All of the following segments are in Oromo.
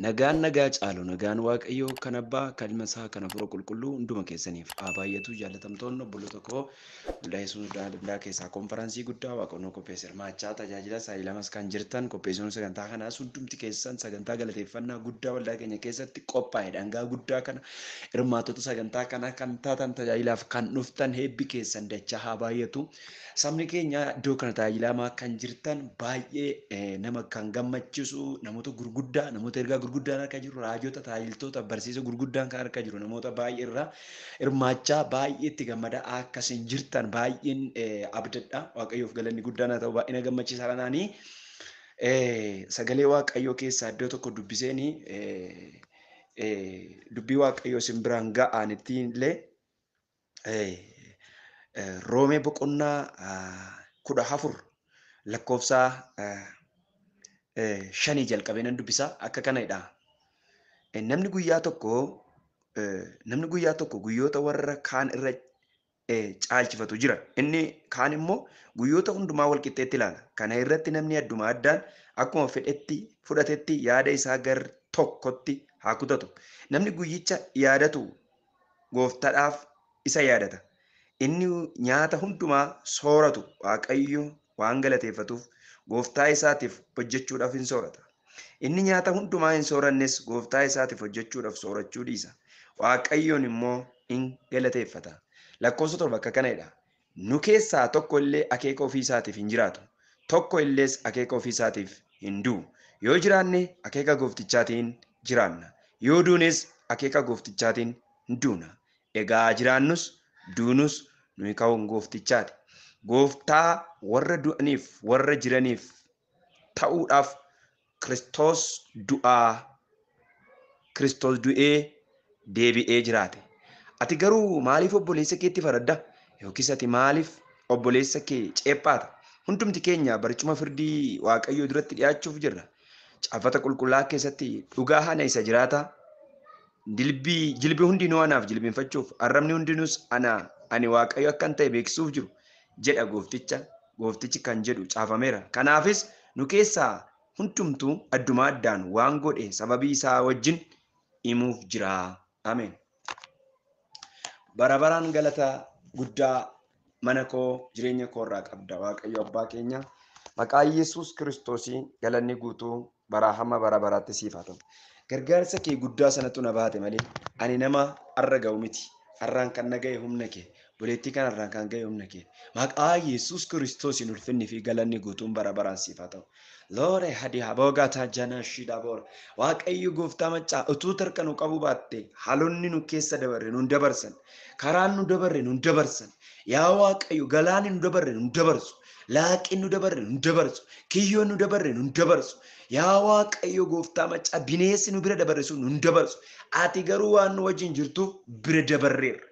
Nagaan nagaa caalu, nagaan Waaqayyoo kan Abbaa, kan Ilma isaa, kan Hafuura Qulqulluu hunduma keessaniif haa baay'atu. Jaallatamtoonni obboloota koo waldaa Yesuus Daalimlaa keessaa konferansii guddaa Waaqonnoo qopheesse hirmaachaa tajaajila saayilamas kan jirtan qopheessitoonni sagantaa kanaas hundumti keessan sagantaa galateeffannaa guddaa waldaa keenya keessatti qophaa'e dhangaa guddaa kana hirmaattota sagantaa kanaa kan taatan tajaajilaaf kan dhuftan heebbi keessan dachaa haa baay'atu. Sabni keenya iddoo kana tajaajilamaa kan jirtan baay'ee nama kan gammachiisu, namoota gurguddaa, namoota ergaa gurguddaan harka jiru, raajota, tajaajiltoota, barsiisa gurguddaan kan harka jiru, namoota baay'ee irraa hirmaachaa baay'ee itti gammadaa akkasiin jirtan baay'een abdadha. Waaqayyoof galanni guddaan haa ta'u, baay'ee na gammachiisa kanaanii. Sagalee Waaqayyoo keessaa iddoo tokko dubbiseeni dubbii Waaqayyoo isin biraan ga'aan ittiin illee Roomee boqonnaa 14 lakkoofsa 5 jalqabee nan dubbisa, akka kanadha. Namni guyyaa tokko guyyoota warra kaan irra caalchifatu jira. Inni kaan immoo guyyoota hundumaa wal qixxeetti ilaala. Kana irratti namni adduma addaan akkuma fedhetti fudhatetti yaada isaa gar tokkotti haa kutatu. Namni guyyicha yaadatu gooftaadhaaf isa yaadata. Inni nyaata hundumaa sooratu Waaqayyo waan galateeffatuuf gooftaa isaatiif hojjechuudhaaf hin soorata. Inni nyaata hundumaa hin soorannes gooftaa isaatiif hojjechuudhaaf soorachuu dhiisa. Waaqayyoon immoo hin galateeffata. Lakkoofsa 7 akka kanadha. Nu keessaa tokko illee akeeka ofii isaatiif hin jiraatu. Tokko illees akeeka ofii isaatiif hin du'u. Yoo jiraanne akeeka gooftichaatiin jiraanna. Yoo duunes akeeka gooftichaatiin duuna. Egaa jiraannus duunus nuyi ka'uun gooftichaati. Gooftaa warra du'aniif warra jiraniif ta'uudhaaf Kiristoos du'ee deebi'ee jiraate. Ati garuu maaliif obboleessa keetti faradda? Yookiis ati maaliif obboleessa kee ceephaata? Hundumti keenya barcuma firdii Waaqayyoo duratti dhiyaachuuf jirra. Caaffata qulqullaa keessatti dhugaa hana isa jiraata. Jilbi hundinuu anaaf jilbeenfachuuf, arrabni hundinuus ani Waaqayyo akkan ta'e beeksisuuf jiru jedha gooftichi kan jedhu caafameera. Kanaafis nu keessaa hundumtuu adduma addaan waan godhe sababii isaa wajjin himuuf jira. Ameen. Bara baraan galata guddaa mana koo jireenya koo irraa qabda Waaqayyo Abbaa keenya. Maqaa Yesuus Kiristoosiin galanni guutuu bara hamma bara baraatti siif haa ta'u. Gargaarsa kee guddaa sanatu na baate malee ani nama har'a ga'u miti. Har'aan kan na ga'e humna kee. Buleettii kanarraan kan ga'e humna kee. Maqaa Yesuus Kiristoosiin ulfinni fi galanni guutuun bara baraan siif haa ta'u. Loore hadi haboogataa jana shida boora. Waaqayyo gooftaa maccaa utuu tarka nu qabu baatte haalonni nu keessa dabarre nu dabarsan. Karaan nu dabarre nu dabarsan. Yaa Waaqayyo galaanni nu dabarre nu dabarsu. Laaqin nu dabarre nu dabarsu. Kiyyoon nu dabarre nu dabarsu. Yaa Waaqayyo gooftaa maccaa bineensi nu bira dabarre sun nu dabarsu. Ati garuu waan nu wajjin jirtuuf bira dabarreerra.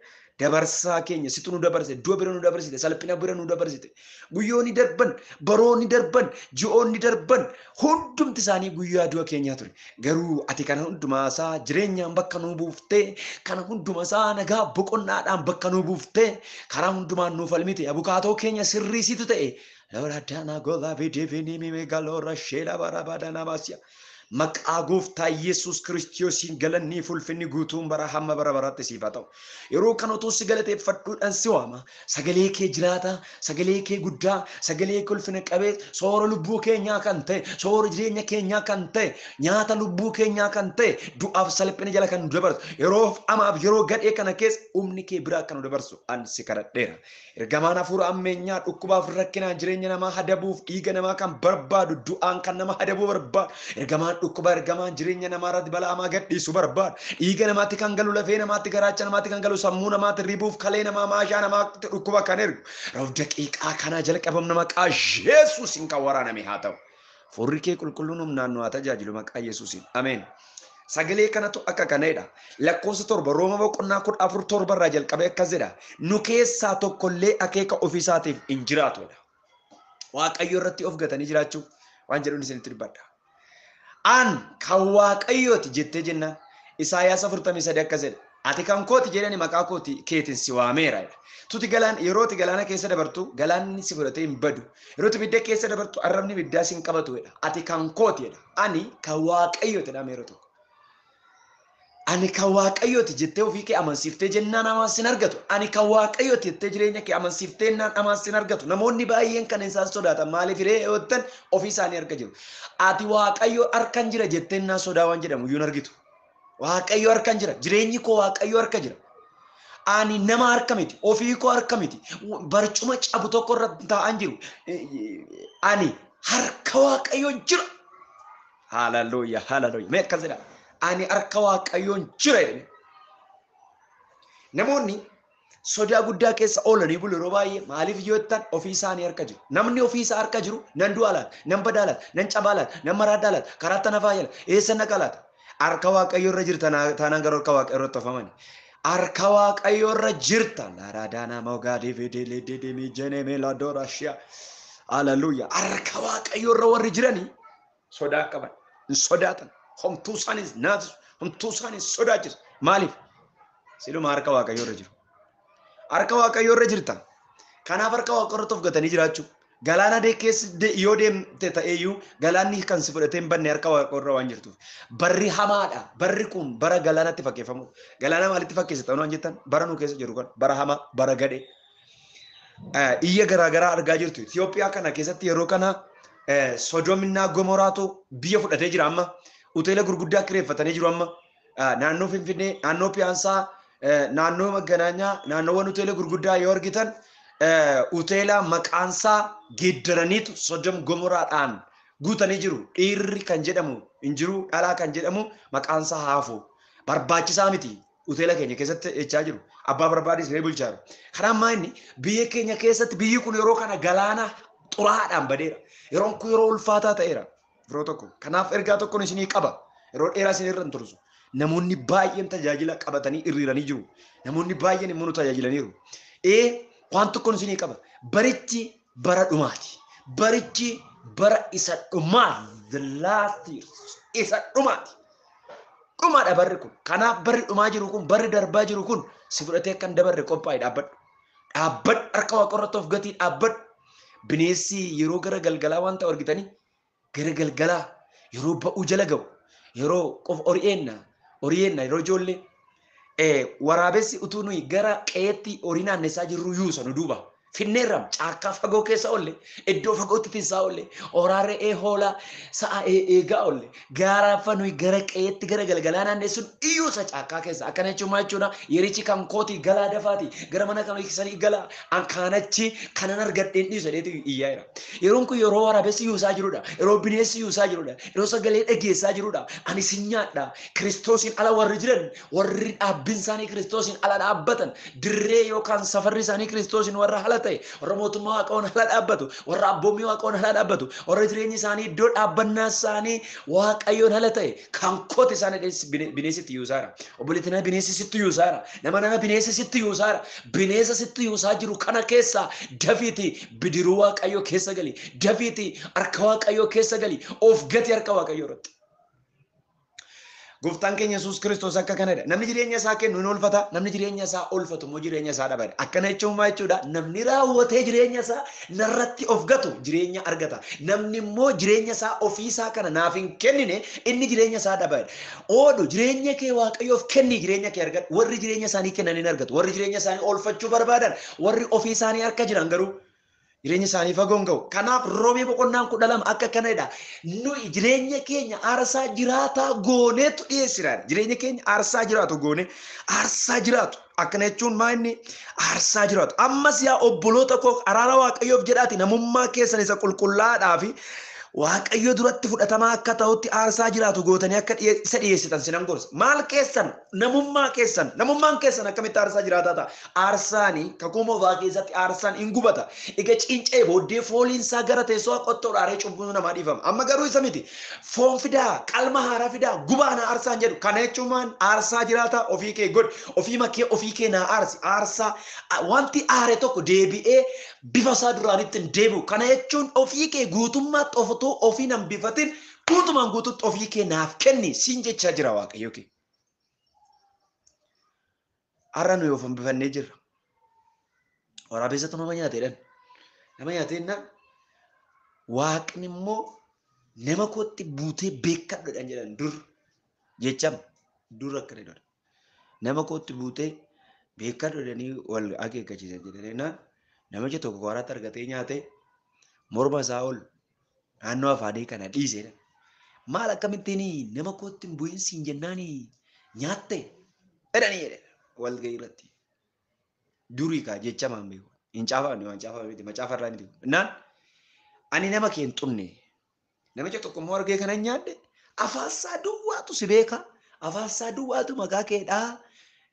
Dabarsaa keenya situ nu dabarse, du'a bira nu dabarsite, salphina bira nu dabarsite. Guyyoonni darban, baroonni darban, ji'oonni darban hundumti isaanii guyyaa du'a keenyaa ture. Garuu ati kana hundumaa isaa jireenyaan bakka nu buuftee, kana hundumaa isaa nagaa boqonnaadhaan bakka nu buuftee, karaa hundumaan nu falmite, abukaatoo keenya sirrii situ ta'e. Loora daanaa golaa bidifinii mimega loora sheela barabaadanaa baasiya. Maqaa gooftaa Yesuus Kiristoosiin galanni fi ulfinni guutuun bara hamma bara baraatti siif haa ta'u. Yeroo kana utuu si galateeffadhuudhaan si waama. Sagalee kee jiraata, sagalee kee guddaa, sagalee kee ulfina qabeessa, soora lubbuu keenyaa kan ta'e, soora jireenya keenyaa kan ta'e, nyaata lubbuu keenyaa kan ta'e, du'aaf salphina jala kan nu dabarsu, yeroo amaaf yeroo gadhee kana keessa humni kee biraa kan nu dabarsu an si kadhadheera. Ergamaan hafuura ammeenyaa dhukkubaaf rakkinaan jireenya namaa hadabuuf dhiiga namaa kan barbaadu, du'aan kan nama hadabuu barbaadu, ergamaan dhukkuba ergamaan jireenya namaa irratti balaa hamaa gadhiisu barbaadu, dhiiga namaatti kan galu, lafee namaatti, garaacha namaatti kan galu, sammuu namaatti ribuuf, kalee namaa, maashaa namaatti dhukkuba kan ergu, yeroo daqiiqaa kanaa jalqabamna maqaa Yesuusiin kan waraaname haa ta'u. Furri kee qulqulluun humnaan nu haa tajaajilu maqaa Yesuusiin. Ameen. Sagalee kanatu akka kanadha. Lakkoofsa 7 Rooma boqonnaa 14 7 irraa jalqabee akkas jedha. Nu keessaa tokkollee akeeka ofiisaatiif hin jiraatudha. Waaqayyo irratti of gatanii jiraachuu waan jedhuun isinitti dubbadha. An kan Waaqayyooti jettee jennaan Isaayaas 43 akkas jedha. Ati kan kooti jedhani maqaa kooti keetiin si waameera. Tuti galaan yeroo ati galaana keessa dabartu galaanni si fudhatee hin badu. Yeroo ati ibidda keessa dabartu arrabni ibiddaa si hin qabatu jedha. Ati kan kooti jedha. Ani kan Waaqayyooti jedhama yeroo tokko. Ani kan Waaqayyooti jettee ofii kee amansiiftee jennaan hamaan sin argatu. Ani kan Waaqayyooti jettee jireenya kee amansiiftee jennaan hamaan sin argatu. Namoonni baay'een kan isaan sodaatan maaliif hiree yoo jettan ofii isaanii arga jiru. Ati Waaqayyo harkan jira jettee jennaan sodaa waan jedhamu iyyuu hin argitu. Waaqayyo harkan jira. Jireenyi koo Waaqayyo harka jira. Ani nama harka miti. Ofii koo harka miti. Barcuma cabu tokko irra taa'an jiru. Ani harka Waaqayyoon jira. Haaleluyyaa, haaleluyyaa. Mee akkas jedha. Ani harka Waaqayyoon jira jedhame. Namoonni sodaa guddaa keessa oolanii bulu yeroo baay'ee maaliif yoo jettan ofii isaanii harka jiru. Namni ofii isaa harka jiru nan du'a laata, nan badaa laata, nan cabaa laata, nan maraadhaa laata, karaatti na faaya laata, eessa naqa laata? Harka Waaqayyoo irra jirta taanaan garuu harka Waaqayyoo irratti hafamani. Harka Waaqayyoo irra jirta. Laaraadaanaa mogaadii fidilee didimii jenemee ladoorashiyaa. Haleluuyaa. Harka Waaqayyoo irra warri jiranii sodaa qaban. Hin sodaatan. Homtuu isaanis naasisu. Homtuu isaanis sodaachisu. Maaliif? Siluma harka Waaqayyoo irra jiru. Harka Waaqayyoo irra jirta. Kanaaf harka Waaqayyoo irratti of gatanii jiraachuu. Galaana keessa yoo deemte ta'eyyuu galaanni kan si fudhatee hin badne harka Waaqayyoo irra waan jirtuuf. Barri hamaadha. Barri kun bara galaanatti fakkeeffamudha. Galaana maalitti fakkeessita waan jettan bara nu keessa jiru kan bara hamaa, bara gadhee. Iyya garaagaraa argaa jirtu. Itoophiyaa kana keessatti yeroo kana Sodoominaa Gomoraatu biyya fudhatee jira amma. Hoteela gurguddaa kireeffatanii jiru amma. Naannoo Finfinnee, naannoo Piyaansaa, naannoo Maganaanyaa, naannoowwan hoteela gurguddaa yoo argitan hoteela maqaansaa geeddaraniitu Sodom Gomoraadhaan guutanii jiru. Dhiirri kan jedhamu hin jiru, dhalaa kan jedhamu maqaansaa haafu. Barbaachisaa miti. Hoteela keenya keessatti jechaa jiru. Abbaa barbaadis ni bulchaa jiru. Kanaaf maa inni biyya keenya keessatti biyyi kun yeroo kana galaana xuraadhaan badeera. Yeroon kun yeroo ulfaataa ta'eera. Yeroo tokko. Kanaaf ergaa tokkoon isinii qaba. Yeroo dheeraa isin irra hin tursu. Namoonni baay'een tajaajila qabatanii hiriiranii jiru. Namoonni baay'een immoo nu tajaajilaniiru. Waan tokkoon isinii qaba. Barichi bara dhumaati. Barichi bara isa dhumaa. The last years. Isa dhumaati. Dhumaadha barri kun. Kanaaf barri dhumaa jiru kun, barri darbaa jiru kun si fudhatee akka hin dabarre qophaa'e dhaabbadhu. Dhaabbadhu harka Waaqa irratti of gatii dhaabbadhu. Bineensi yeroo gara galgalaa waan ta'u argitanii gara galgalaa yeroo ba'uu jala ga'u yeroo qofa hori'eenna yeroo ijoollee waraabessi utuu nuyi gara qe'eetti horii naannessaa jirru yuusa nu duuba. Finneerram caakkaa fagoo keessa oolle, iddoo fagootti tinsaa oolle, horaa re'ee hoolaa sa'a eegaa oolle, gaaraafa nuyi gara qe'eetti gara galgalaa naannessuun iyyuusa caakkaa keessa. Akkana jechuun maal jechuudha? Yerichi kan kooti galaa dafaati gara mana kan keessanii galaa an kaanachi kanan argadheen dhiisu jedheetu iyyaa jira. Yeroon kun yeroo waraabessi yuusaa jirudha. Yeroo bineensi yuusaa jirudha. Yeroo sagalee dhageessaa jirudha. Ani sin nyaadha. Kiristoosiin ala warri jiran warri dhaabbiin isaanii Kiristoosiin ala dhaabbatan dirree yookaan safarri isaanii Kiristoosiin warra ala ta'e, warra mootummaa Waaqoon ala dhaabbatu, warra abboommii Waaqoon ala dhaabbatu, warra jireenyi isaanii iddoo dhaabbannaa isaanii Waaqayyoon ala ta'e kan kooti isaan bineensitti yuusaara. Obboleetti nama bineensi sitti yuusaara. Nama bineensi sitti yuusaara. Bineensa sitti yuusaa jiru kana keessa dafiiti bidiruu Waaqayyoo keessa gali. Dafiiti harka Waaqayyoo keessa gali. Of gati harka Waaqayyoo irratti. Gooftaan keenya Yesuus Kiristoos akka kanadha. Namni jireenya isaa kennu hin oolfata. Namni jireenya isaa oolfatu immoo jireenya isaa dhaba. Akkana jechuun maal jechuudha? Namni raawwatee jireenya isaa narratti of gatu jireenya argata. Namni immoo jireenya isaa ofii isaa kana naaf hin kennine inni jireenya isaa dhaba. Oodhu jireenya kee Waaqayyoof kenni jireenya kee argadhu. Warri jireenya isaanii kennan hin argatu. Warri jireenya isaanii oolfachuu barbaadan warri ofii isaanii harka jiran garuu jireenya isaanii fagoo hin ga'u. Kanaaf Roomee boqonnaan 12 akka kanadha. Nuyi jireenya keenya aarsaa jiraataa gooneetu dhiyeessina. Jireenya keenya aarsaa jiraatu goone aarsaa jiraatu. Akkana jechuun maa inni aarsaa jiraatu. Ammas yaa obboloota koo araara Waaqayyoof jedhaati namummaa keessan isa qulqullaa'aadhaa fi Waaqayyo duratti fudhatamaa akka ta'utti aarsaa jiraatu gootanii akka isa dhiyeessitan sinan gorsa. Maal keessan? Namummaa keessan. Namummaan keessan akkamitti aarsaa jiraataa ta'a? Aarsaani kakuu moofaa keessatti aarsaan hin gubata. Egaa cincee booddee fooliin isaa gara teessoo qottoodhaaree cubbuun namaa dhiifama. Amma garuu isa miti. Foon fidaa, qalma haaraa fidaa, gubaa na aarsaan jedhu. Kana jechuun maal? Aarsaa jiraataa ofii kee godhi. Ofii makee ofii kee naa aarsi. Aarsaa wanti aare tokko deebi'ee bifa isaa duraanitti hin deebi'u. Kana jechuun ofii kee guutummaatti of otoo ofii nan bifatin guutumaan guututti ofii kee naaf kenni siin jechaa jira Waaqayyo kee. Har'a nuyi of hambifannee jirra. Waraabessatu nama nyaate jedhan. Nama nyaate jennaan Waaqni immoo nama kootti buutee beekadhu jedhan dur jechama. Dur akkana jedha. Nama kootti buutee beekadhu jedhanii wal akeekkachiisan jedhanii naan namicha tokko karaatti argatee nyaatee morma isaa ol naannoo afaanii kana dhiisedha. Maal akkamittiin nama kootti hin bu'in siin jennaan nyaatte jedhanii jedhe walgahii irratti. Durii kaa jechamaan beeku. Hin caafamne waan caafame miti macaafa irraa miti. Naan ani nama kee hin xunne. Namicha tokko immoo argee kana nyaadhe afaansaa duwwaatu si beeka. Afaansaa duwwaatu maqaa keedhaa.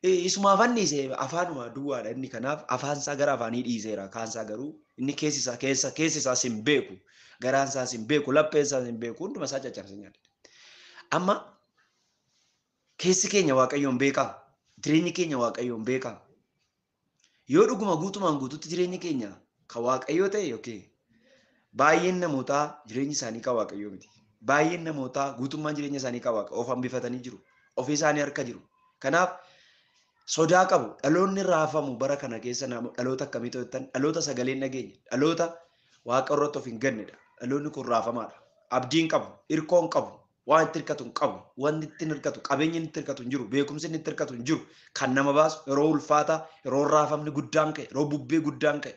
Isumaaf anniise afaanuma duwwaadha inni kanaaf afaansaa gara afaanii dhiiseera. Kaansaa garuu inni keessi isaa keessa keessi isaas hin beeku. Garaan isaas hin beeku. Lapheen isaas hin beeku. Hunduma isaa caccabsee nyaadhe. Amma keessi keenya Waaqayyoon beekaa. Jireenyi keenya Waaqayyoon beekaa. Yoo dhuguma guutumaan guututti jireenyi keenya kan Waaqayyoo ta'e yookiin baay'een namootaa jireenyi isaanii kan Waaqayyoo miti. Baay'een namootaa guutummaan jireenya isaanii kan Waaqayyoo of hambifatanii jiru. Ofii isaanii harka jiru. Kanaaf sodaa qabu. Dhaloonni raafamu bara kana keessa dhaloota akkamii ta'an dhaloota sagaleen dhageenya dhaloota Waaqa irratti of hin gannedha. Dhaloonni kun raafamaadha. Abdiin qabu, hirkoon qabu, waan itti hirkatu hin qabu, wanti itti hirkatu, qabeenyi itti hirkatu hin jiru, beekumsi inni itti hirkatu hin jiru. Kan nama baasu yeroo ulfaataa, yeroo raafamni guddaan ka'e, yeroo bubbee guddaan ka'e,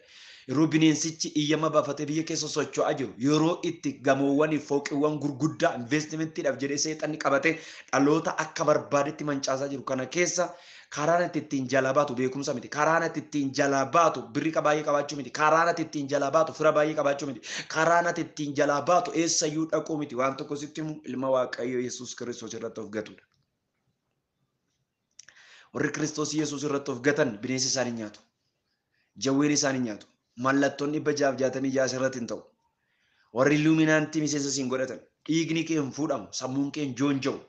yeroo bineensichi iyyama baafatee biyya keessa socho'aa jiru, yeroo itti gamoowwan fooqiiwwan gurguddaa investimentiidhaaf jedhee seexanni qabatee dhaloota akka barbaadetti mancaasaa jiru kana keessa karaan ati ittiin jalaa baatu beekumsa miti. Karaan ati ittiin jalaa baatu birrii baay'ee qabaachuu miti. Karaan ati ittiin jalaa baatu fira baay'ee qabaachuu miti. Karaan ati ittiin jalaa baatu eessayyuu dhaquu miti. Waan tokko sitti himu ilma Waaqayyoo Yesuus Kiristoos irratti of gatudha. Warri Kiristoos Yesuus irratti of gatan bineensi isaan hin nyaatu. Jawween isaan hin nyaatu. Mallattoon 666 irratti hin ta'u. Warri Illuminaantii miseensa siin godhatan dhiigni kee hin fuudhamu, sammuun kee hin joonja'u.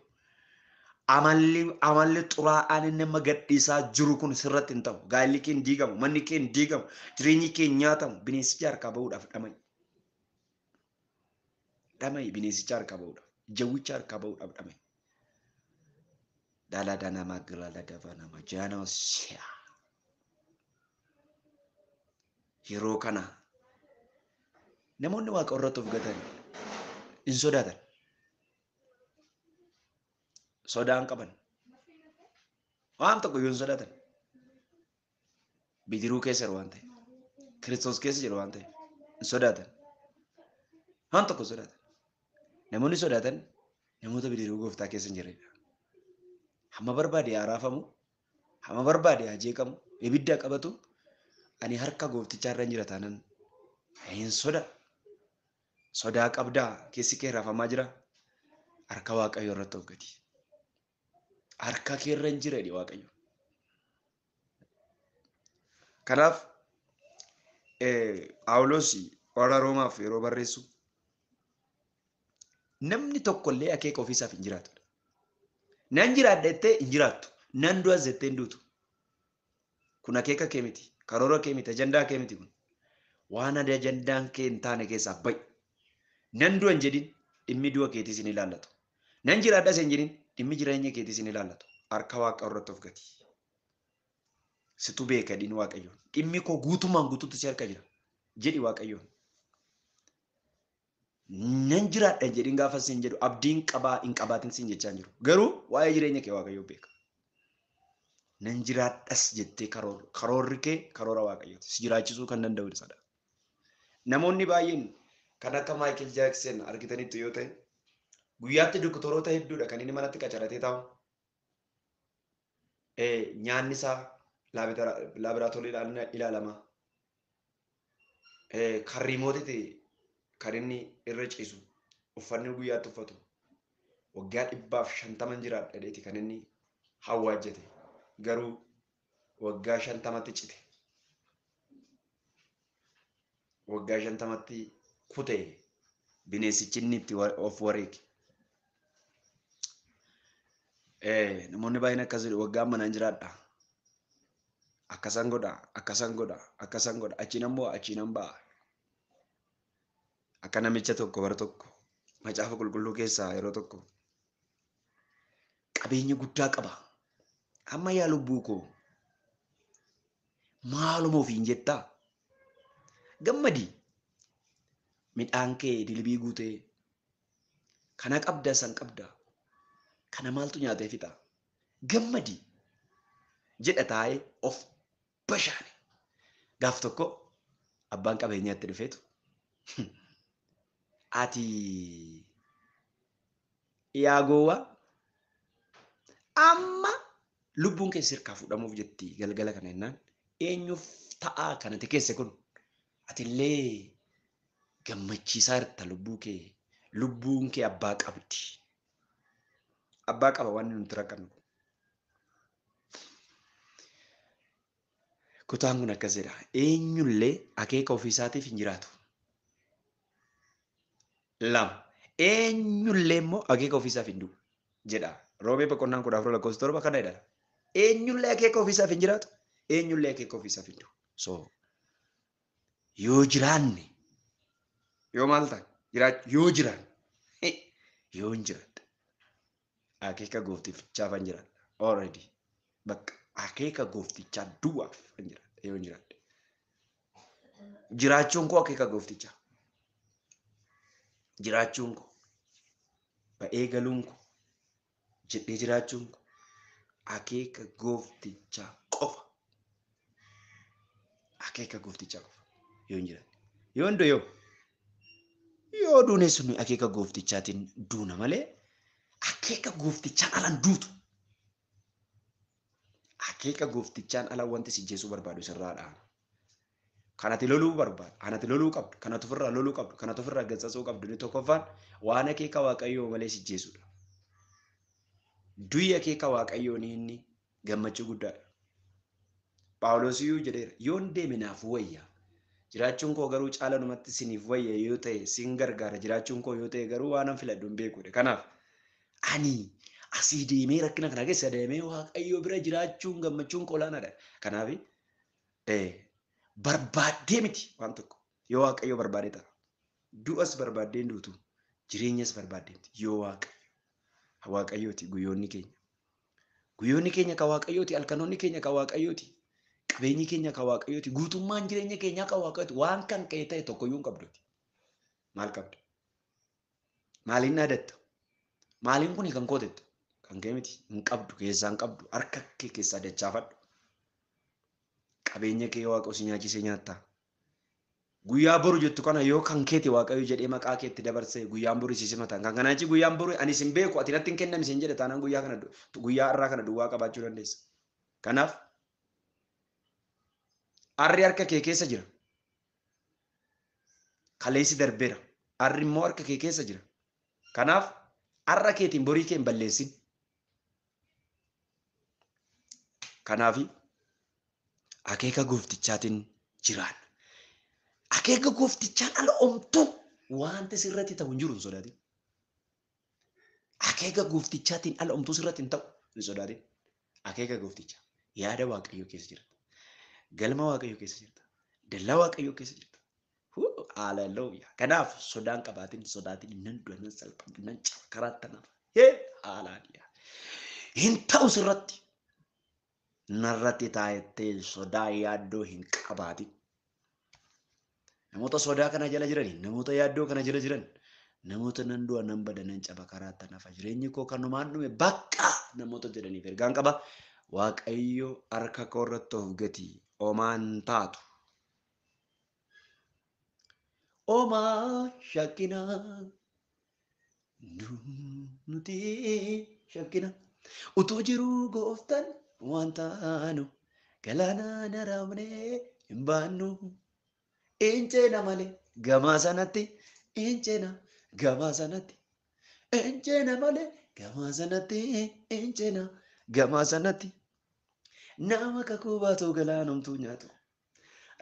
Amalli xuraa'aan inni nama gadhiisaa jiru kun sirratti hin ta'u. Gaa'elli kee hin diigamu, manni kee hin diigamu, jireenyi kee hin nyaatamu. Bineensicha harkaa bahuudhaaf dhama'i. Dhama'i bineensicha harkaa bahuudhaaf, jawwicha harkaa bahuudhaaf dhama'i. Daladaa nama gilala daba nama jaanoo si'a. Yeroo kana namoonni Waaqa irratti of gatan hin sodaatan. Sodaan qaban. Waan tokko iyyuu hin sodaatan. Bidiruu keessa jiru waan ta'eef. Kiristoos keessa jiru waan ta'eef. Hin sodaatan. Waan tokko hin sodaatan. Namoonni sodaatan namoota bidiruu gooftaa keessa hin jirredha. Hamma barbaade haa raafamu, hamma barbaade haa jeeqamu, ibidda qabatu, ani harka gooftichaa irra jira taanan hin soda. Sodaa qabdaa keessi kee raafamaa jira. Harka Waaqayyoo irratti of gati. Harka kee irra hin jira jedhe Waaqayyo. Kanaaf Phaawulos warra Roomaaf yeroo barreessu namni tokko illee akeeka ofiisaaf hin jiraatu. Nan jiraadha jettee hin jiraattu. Nan du'as jettee hin duutu. Kun akeeka kee miti. Karoora kee miti. Ajandaa kee miti kun. Waan ajandaan kee hin taane keessaa ba'i. Nan du'a hin jedhin dhimmi du'a keetiis hin ilaallatu. Nan jiraadhas hin jedhin dhimmi jireenya keetiis hin ilaallatu. Harka Waaqa irratti of gati. Situ beeka jedhin Waaqayyoon. Dhimmi koo guutumaan guutuutti si harka jira. Jedhi Waaqayyoon. Nan jiraadha jedhin gaafa siin jedhu abdiin qabaa hin qabaatin siin jechaa hin jiru. Garuu waa'ee jireenya kee Waaqayyoon beeka. Nan jiraadhas jettee karoorri kee karoora Waaqayyooti. Si jiraachisuu kan danda'u isadha. Namoonni baay'een kan akka Maayikil Jaaksen argitanitti yoo ta'e guyyaatti doktoroota hedduudha kan inni manatti qacaratee taa'u. Nyaanni isaa laaboraatooriidhaan ilaalama. Karriimootiti kan inni irra ciisu uffanni guyyaatti uffatu waggaa 150 jiraadha jedheeti kan inni hawwaajjate. Garuu waggaa 50tti cite. Waggaa 50tti kute bineensichi inni itti of wareege. Namoonni baay'een akkas jedhu waggaa manaan jiraadha. Akkasan godha, akkasan godha, akkasan godha, achiin ammoo achiin ba'a. Akka namicha tokko bara tokko macaafa qulqulluu keessaa yeroo tokko qabeenya guddaa qaba. Amma yaa lubbuu koo maaluma ofiin jettaa? Gammadi midhaan kee dilbii guutee kana qabda san qabda kana maaltu nyaatee fixa? Gammadi jedha taa'ee of bashaane. Gaaf tokko abbaan qabeenyaatti dhufeetu ati yaa gowwaa amma lubbuun kee sirkaa fuudhamuuf jetti galgala kana jennaan eenyuuf ta'aa kanatti keesse kun atillee gammachiisaa jirta lubbuu kee lubbuun kee abbaa qabdi. Abbaa qaba waan nuti rakkannu kun. Kutaan kun akkas jedha. Eenyullee akeeka ofiisaatiif hin jiraatu. 2. Eenyullee immoo akeeka ofiisaaf hin du'u jedha. Roomee boqonnaan 14 lakkoofsa 7 kana jedha. Eenyullee akeeka ofiisaaf hin jiraatu. Eenyullee akeeka ofiisaaf hin du'u. So yoo jiraanne yoo maal ta'a? Yoo jiraanne yoo hin jiraadhe akeeka gooftichaaf hin jiraadha. Already bakka akeeka gooftichaa duwwaaf hin jiraadha yoo hin jiraadhe. Jiraachuun koo akeeka gooftichaa. Jiraachuun koo ba'ee galuun koo jedhee jiraachuun koo akeeka gooftichaa qofa. Akeeka gooftichaa qofa yoo hin jiraadhe. Yoo hin du'e yoo duune sun akeeka gooftichaatiin duuna malee akeeka gooftichaan alaan duutu. Akeeka gooftichaan ala wanti si jeesuu barbaadu sirraa dhaama. Kanati loluu barbaadu, kanati loluu qabdu, kanati ofirraa loluu qabdu, kanati ofirraa gatsasuu qabdu inni tokkoffaan waan akeeka Waaqayyoo malee si jeesudha. Du'i akeeka Waaqayyoo ni inni gammachuu guddaadha. Phaawulos iyyuu jedheera yoon deeme naaf wayya. Jiraachuun koo garuu caalanumatti siniif wayya yoo ta'e sin gargaara jiraachuun koo yoo ta'e garuu waan an filadhu hin beekudha. Kanaaf ani asii deemee rakkina kana keessa deemee Waaqayyo bira jiraachuun gammachuun koo olaanaadha. Kanaaf barbaaddee miti waan tokko yoo Waaqayyo barbaade ta'a. Du'as barbaaddee hin duutu jireenyas barbaaddee miti yoo Waaqayyo. Waaqayyooti guyyoonni keenya. Guyyoonni keenya kan Waaqayyooti, halkanoonni keenya kan Waaqayyooti. Qabeenyi keenya kan Waaqayyooti, guutummaan jireenya keenyaa kan Waaqayyooti. Waan kan ka'e ta'e tokkoyyuu hin qabduti. Maal qabda? Maaliin dhaadatta? Maaliin kuni kan kootettu? Kan kee miti hin qabdu, keessaa hin qabdu, harka kee keessaa dachaafadhu. Qabeenya kee Waaqa si nyaachisee nyaattaa. Guyyaa boru jettu kana yoo kan keeti Waaqayyo jedhee maqaa keetti dabarsee guyyaan boru si simatan. Kan kanaa achi guyyaan boru ani sin beeku ati natti hin kennami sin jedhe taanaan guyyaa kana guyyaa har'aa kana duwwaa qabaachuu dandeessa. Kanaaf arri harka kee keessa jira. Kaleessi darbeera. Arri immoo harka kee keessa jira. Kanaaf har'a keetiin borii kee hin balleessin. Kanaaf akeeka gooftichaatiin jiraanna. Akeeka gooftichaan ala omtuu wanti sirratti ta'u hin jiru hin sodaatin. Akeeka gooftichaatiin ala omtuu sirratti hin ta'u hin sodaatin. Akeeka gooftichaa yaada Waaqayyoo keessa jirta. Galma Waaqayyoo keessa jirta. Dallaa Waaqayyoo keessa jirta. Haaleluyyaa. Kanaaf sodaan qabaatin sodaatin nan du'a nan salphadha nan caba karaatti nafa. Hee haaleluyyaa. Hin ta'u sirratti. Narratti taa'ettee sodaa yaaddoo hin qabaatin. Namoota sodaa kana jala jiran, namoota yaaddoo kana jala jiran, namoota nan du'a nan bada nan caba karaatti nafa. Jireenyi koo kanumaan dhume bakka namoota jedhaniif ergaan qaba. Waaqayyo harka koo irratti of gati omaan taatu. Omaa shakkina nuti shakkina utuu jiruu gooftaan waan taanu galaana naraamnee hin baannu. Inceena malee gamaa sanatti inceena gamaa sanatti inceena malee gamaa sanatti inceena gamaa sanatti nama kakuu baatu galaanumtuu nyaatu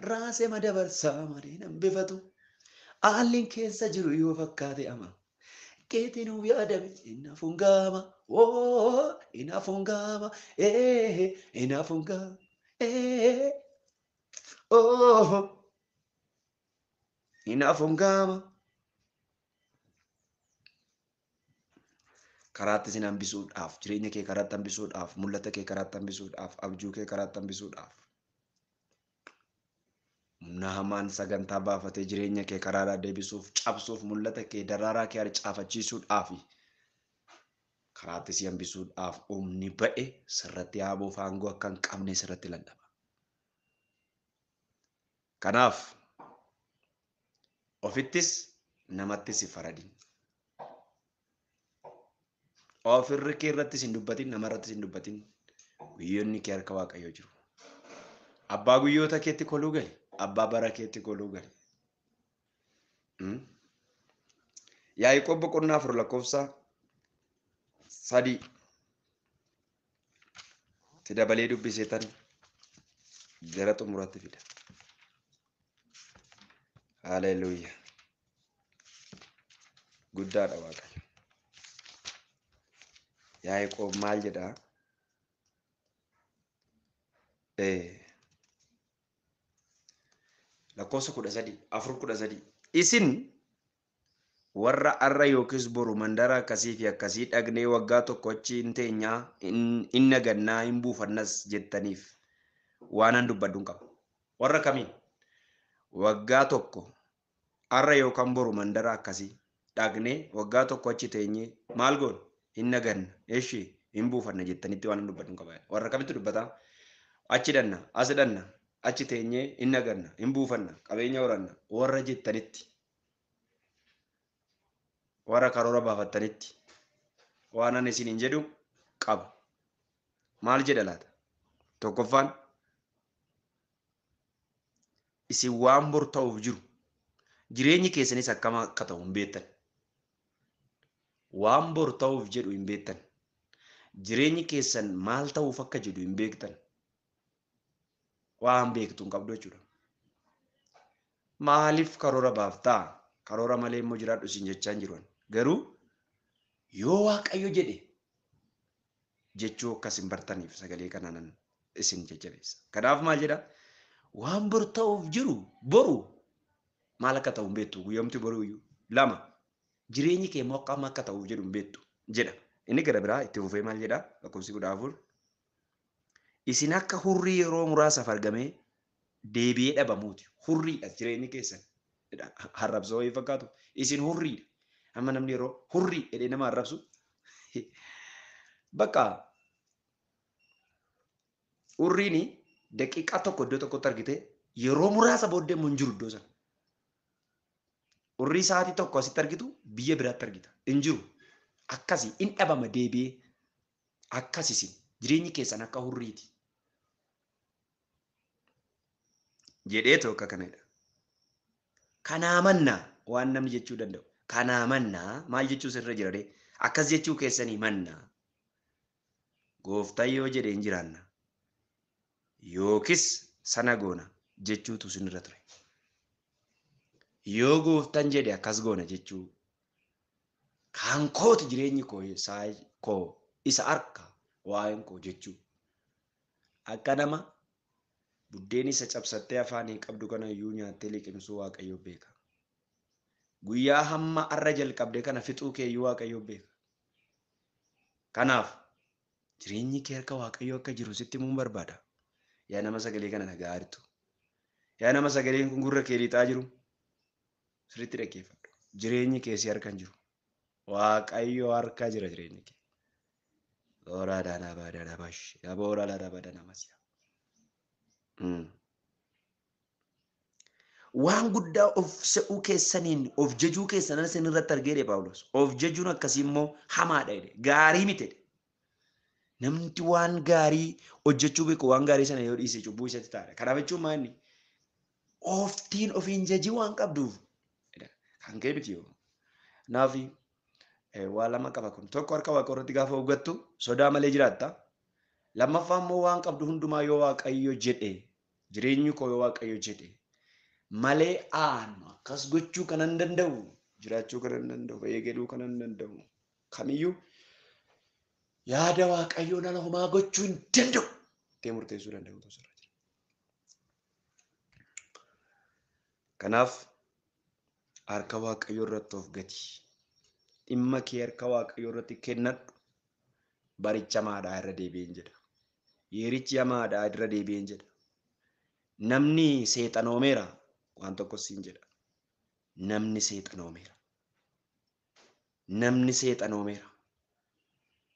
raasee madabarsaa malee nan bifatu haalli keessa jiru yoo fakkaate ama keetiin yaadame inafuun gaama oo inafuun gaama ee inafuun gaama ee oo inafuun gaama. Karaatti sin hambisuudhaaf, jireenya kee karaatti hambisuudhaaf, mul'ata kee karaatti hambisuudhaaf, abjuu kee karaatti hambisuudhaaf. Humna hamaan sagantaa baafatee jireenya kee karaarraa deebisuuf, cabsuuf, mul'ata kee daraaraa kee harcaafachiisuudhaaf Karaatti si hambisuudhaaf humni ba'e sirratti aaboof aangoo akka hin qabne sirratti lallaba. Kanaaf ofittis namattis hin faradin. Ofirri kee irrattis hin dubbatin, namarrattis hin dubbatin. Guyyoonni kee harka Waaqayyoo jiru. Abbaa guyyoota keetti koluu gali. Abbaa bara keetti koluu gali. Yaaqoob boqonnaa 4 lakkoofsa 3 itti dabalee dubbisee tan gara xumuraatti fida. Haleluuyaa. Guddaadha Waaqayyo. Yaaqoob maal jedhaa? Lakkoofsa 13, 4:13. Isin warra arra yookiis boru mandara akkasii fi akkasii dhaqnee waggaa tokko achi hin teenyaa, hin nagannaa, hin buufannas jettaniif waan an dubbadhu hin qaba. Warra kamiin? Waggaa tokko arra yookaan boru mandara akkasii dhaqnee waggaa tokko achi teenyee maal goona? Hin naganna, eshi hin buufanna jettanitti waan an dubbadhu hin qaba. Warra kamitti dubbataa? Achi dhanna, as dhanna, achi teenyee hin naganna, hin buufanna, qabeenya horanna warra jettanitti. Warra karoora baafattanitti waan ani isiniin jedhu qaba. Maal jedha laata? Tokkoffaan isin waan bor ta'uuf jiru jireenyi keessanis akkam akka ta'u hin beektan. Waan bor ta'uuf jedhu hin beektan. Jireenyi keessan maal ta'uuf akka jedhu hin beektan. Waan beektu hin qabdu jechuudha. Maaliif karoora baaftaa? Karoora malee immoo jiraadhu isin jechaa hin jiru. Garuu yoo Waaqayyo jedhe jechuu akkas hin bartaniif sagalee kanaanan isin jajjabeessa. Kanaaf maal jedha? Waan bor ta'uuf jiru boru maal akka ta'u hin beektu. Guyyoomti boruu iyyuu. 2 jireenyi kee immoo akkam akka ta'uuf jedhu hin beektu jedha. Inni gara biraa itti fufee maal jedha? Lakkoofsi 14. Isin akka hurrii yeroo muraasaaf argamee deebi'ee dhabamuuti. Hurriidha jireenyi keessan. Arrabsoo wayii fakkaatu. Isin hurriidha. Amma namni yeroo hurrii jedhee nama arrabsu bakka hurriin daqiiqaa tokko iddoo tokkotti argite yeroo muraasa booddee immoo hin jiru iddoo sana. Hurrii sa'aatii tokko asitti argitu biyya biraatti argita. Hin jiru. Akkasi hin dhabama deebi'ee. Akkas isin jireenyi keessan akka hurriiti. Jedheetu akka kanadha. Kanaa mannaa waan namni jechuu danda'u. Kanaa mannaa maal jechuu sirra jira ree? Akkas jechuu keessanii mannaa. Gooftaan yoo jedhe hin jiraanna. Yookiis sana goona jechuutu sinirra ture. Yoo gooftaan jedhe akkas goona jechuu. Kan kooti jireenyi koo koo isa harka waa'een koo jechuu. Akka nama buddeen isa cabsattee afaanii qabdu kana iyyuu nyaattee liqimsuu Waaqayyo beeka. Guyyaa hamma arra jalqabde kana fixuu kee iyyuu Waaqayyo beeka. Kanaaf jireenyi kee harka Waaqayyo akka jiru sitti himuun barbaada. Yaa nama sagalee kana dhaga'aa jirtu. Yaa nama sagaleen kun gurra kee lixaa jiru. Sirriitti dhaggeeffadhu. Jireenyi kee si harka hin jiru. Waaqayyo harka jira jireenyi kee. Waan guddaa of se'uu keessaniin of jajuu keessanan isin irratti argee jedhe Phaawulos. Of jajuun akkasii immoo hamaadha jedhe. Gaarii miti jedhe. Namni waan gaarii hojjechuu beeku waan gaarii sana yoo dhiise cubbuu isatti ta'a. Kanaaf jechuun maal inni? Oftiin ofiin jajii waan qabduuf. Kan kee miti yoo. Kanaaf waa lama qaba kun. Tokko harka Waaqa irratti gaafa hubattu sodaa malee jiraatta. Lammaffaa immoo waan qabdu hundumaa yoo Waaqayyo jedhe jireenyi koo yoo Waaqayyo jedhe malee aanu akkas gochuu kan hin danda'u jiraachuu kan hin danda'u eegeduu kan hin danda'u kamiyyuu yaada Waaqayyoon ala homaa gochuu hin danda'u ittee murteessuu danda'u sirra jira. Kanaaf harka Waaqayyoo irratti of gati. Dhimma kee harka Waaqayyoo irratti kennadhu. Baricha hamaadhaa irra deebi'een jedha. Yerichi hamaadhaa irra deebi'een jedha. Namni seexanoomeera waan tokko siin jedha. Namni seexanoomeera. Namni seexanoomeera.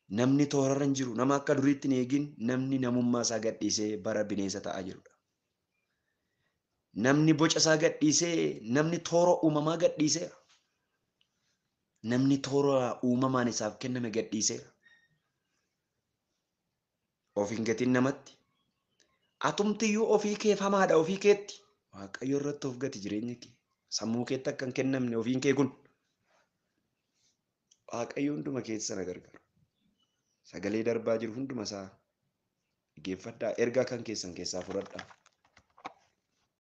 Namni toorarra hin jiru. Nama akka duriitti hin eegin, namni namummaa isaa gadhiisee bara bineensa ta'aa jirudha. Namni boca isaa gadhiisee, namni toora uumamaa gadhiiseera. Namni toora uumamaan isaaf kenname gadhiiseera. Of hin gatin namatti. Atumtiyyuu ofii keef hamaadha ofii keetti. Waaqayyo irratti of gati jireenya kee. Sammuu keetti akka hin kennamne ofiin kee kun. Waaqayyo hunduma keessa na gargaaru. Sagalee darbaa jiru hunduma isaa dhaggeeffadhaa. Ergaa kan keessan keessaa fudhadhaa.